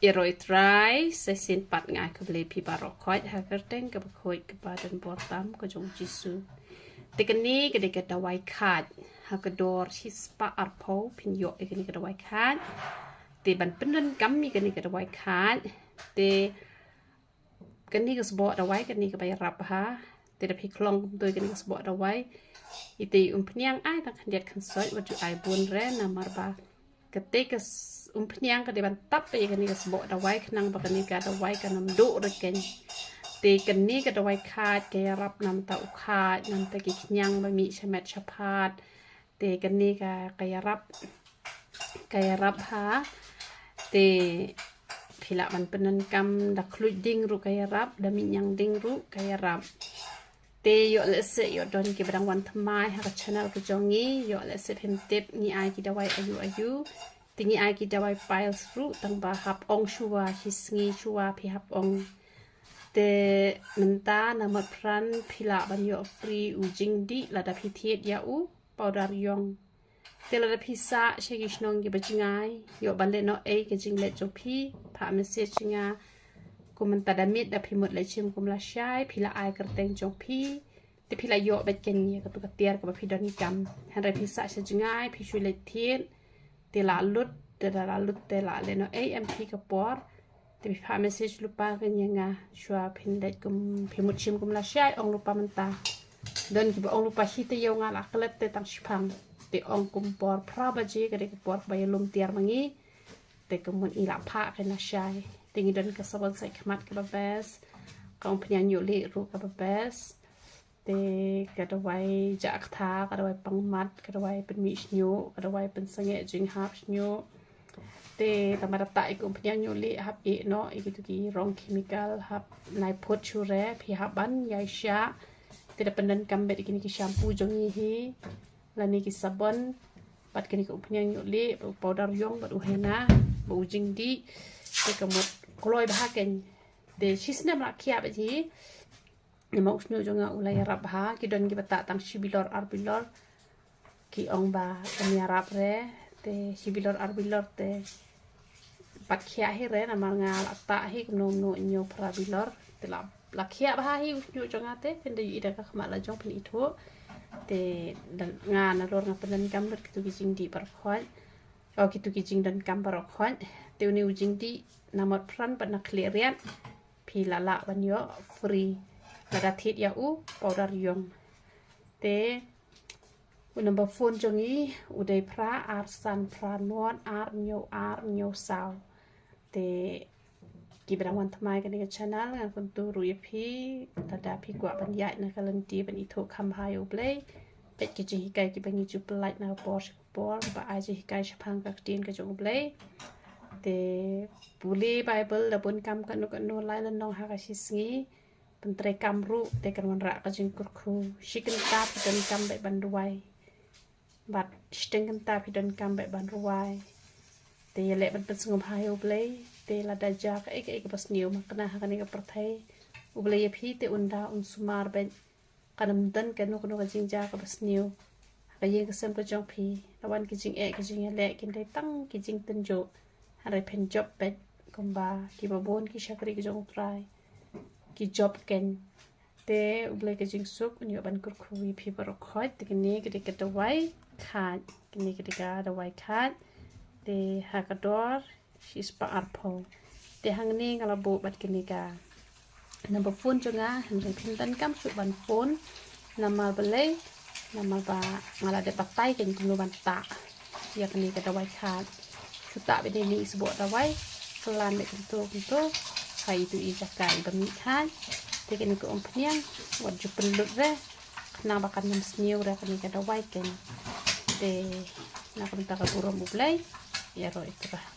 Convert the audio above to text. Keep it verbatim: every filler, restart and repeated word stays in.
Ïaroh ïa U Trai, sa shisien pat nga ai khublei ïa phi baroh khoit ha ka kyrteng kaba khuid kaba don bor tam ka jong U Jisu. Te kane ka dei ka dawai khaid ha ka dor shispah arphew phin ïoh ïa kane ka dawai khaid. Te ban pyndonkam ïa kane ka dawai khaid, te kane ka sboh dawai kane kaba ïarap bha. Te da phi khlong kumto ïa kane ka sboh dawai, ite i umphniang ai tang khyndiat khynsoit, wat ju ai bun re, namar ba kata ka s-, umphniang ka dei ban tap ïa kane ka sboh dawai khnang ba kane ka dawai kan ym duh re keiñ. Te kane ka dawai khaid ka ïarap na bynta u khaid, na bynta ki khñiang ba mih sha met sha phad. Te kane ka, ka ïarap, ka ïarap bha. Te phi lah ban pyndonkam da khluit ding ruh ka ïarap, da miñiang ding ruh ka ïarap. Te ïoh lehse ïoh don kiba dang wan thymmai ha ka channel ka jong ngi, ïoh lehse phim tip ngi ai ki dawai aïu aïu. Te ngi ai ki dawai piles ruh tang ba hap ong shuwa, shi sngi shuwa phi hap ong. Te mynta namar pran phi lah ban ïoh free u jingdih lada phi thied ïa u powder ïong. Te lada phi sah sha ki shnong kiba jngai, ïoh ban leh noh ei ka jingleh jong phi, phah message ïa nga. Kum mynta da miet da phi mut leit shim kum lashai, phi la ai kyrteng jong phi. Te phi la ïoh beit keiñ ïa katu ka tiar kaba phi donkam. Hynrei phi sah sha jngai, phi shu leit thied. Te la lut, te da la lut, te la leh noh ei em phi ka por. Te phi phah message lypa keiñ ïa nga, shuwa phin leit kum, phi mut shim kum lashai, ong lypa mynta. Don kiba ong lypa shi taïew, nga la klet te tang shipang. Te ong kum por phra baje ka dei ka por kaba ïalum tiar ma ngi. Te ka mut ngi la phah keiñ lashai. Te ngi don ka sabon sait khmat kaba best. Ka umphniang ñiuhlieh ruh kaba best. Te ka dawai jah ktha, ka dawai pang mat, ka dawai pynmih shñiuh, ka dawai pynsangeh jinghap shñiuh. Te tang ba da tah ïa ka umphniang ñiuhlieh hap ïeh noh ïa kitu ki rong chemical, hap nai phut shuh re, phi hap ban ïaishah. Te da pyndonkam beit ïa kine ki shampoo jong ngi hi, lane ki sabon, bad kane ka umphniang ñiuhlieh, bad u powder ïong, bad u henna, bad u jingdih. Te ka mut kloi bha keiñ. Te shisnem la khiah beit hi. Namar u shñiuh jong nga u la ïarap bha, ki don kiba tah tang shi bilor ar bilor. Ki ong ba kam ïarap re, te shi bilor ar bilor te pat khiah hi re, namar nga la tah hi kumno kumno hynñiew phra bilor. Te la, la khiah bha hi u shñiuh jong nga te, phin da ïohi da ka khmat la jong phin ithuh. Te da nga nalor nga pyndonkam lut kitu ki jingdih baroh khoit. O, kitu ki jingdonkam baroh khoit. Te une u jingdih na mot pran bad na khlieh riat phi la lah ban ïoh free lada thied ïa u powder ïong. Te u number phone jong ngi u dei phra ar san phra nod ar hynñiew ar hynñiew saw. Te kiba dang wan thymmai kane ka channel, ngan kyntu ruh ïa phi, lada phi kwah ban ïaid na ka lynti ban ithuh kham bha ïa U Blei, peit ki jinghikai kiba ngi ju pynlait na ka por sha ka por, ba ai jinghikai shaphang ka ktien ka jong U Blei. Te pule Bible da bun kam kano kano lai lynnong ha ka shi sngi, pyntreikam ruh, te kan wanrah ka jingkyrkhu. Shi kynta phi donkam beit ban duwai, bad shiteng kynta phi donkam beit ban rwai. Te ïaleh ban pynsngewbha ïa U Blei, te lada jia kaei kaei kaba sniew, ma kane ha kane ka pyrthei, U Blei ïa phi te un da un sumar beit. Kan ym don kano kano ka jingjia kaba sniew ha ka ïing ka sem ka jong phi. La wan ki jingeh ki jingïaleh, kin dei tang ki jingtynjuh. Hynrei phin jop beit kumba kiba bun ki shakri ka jong U Trai ki jop keiñ. Te U Blei ka jingsuk un ïoh ban kyrkhu ïa phi baroh khoit. Te kane ka dei ka dawai khaid, kane ka dei ka dawai khaid. Te ha ka dor shispah arphew. Te hangne nga la buh bad kane ka number phone jong nga, hynrei phin donkam shuh ban phone. Namar balei? Namar ba nga la dep batai keiñ kumno ban tah ïa kane ka dawai khaid. Shu tah beit ïa kane i sboh dawai, khlaiñ beit kumto kumto ha itu i jaka iba mih khaid. Te kane ka umphniang wat ju pynlut re, khnang ba kan ym sniew re kane ka dawai keiñ. Te na ka bynta ka burom U Blei, ïaroh ïa U Trai.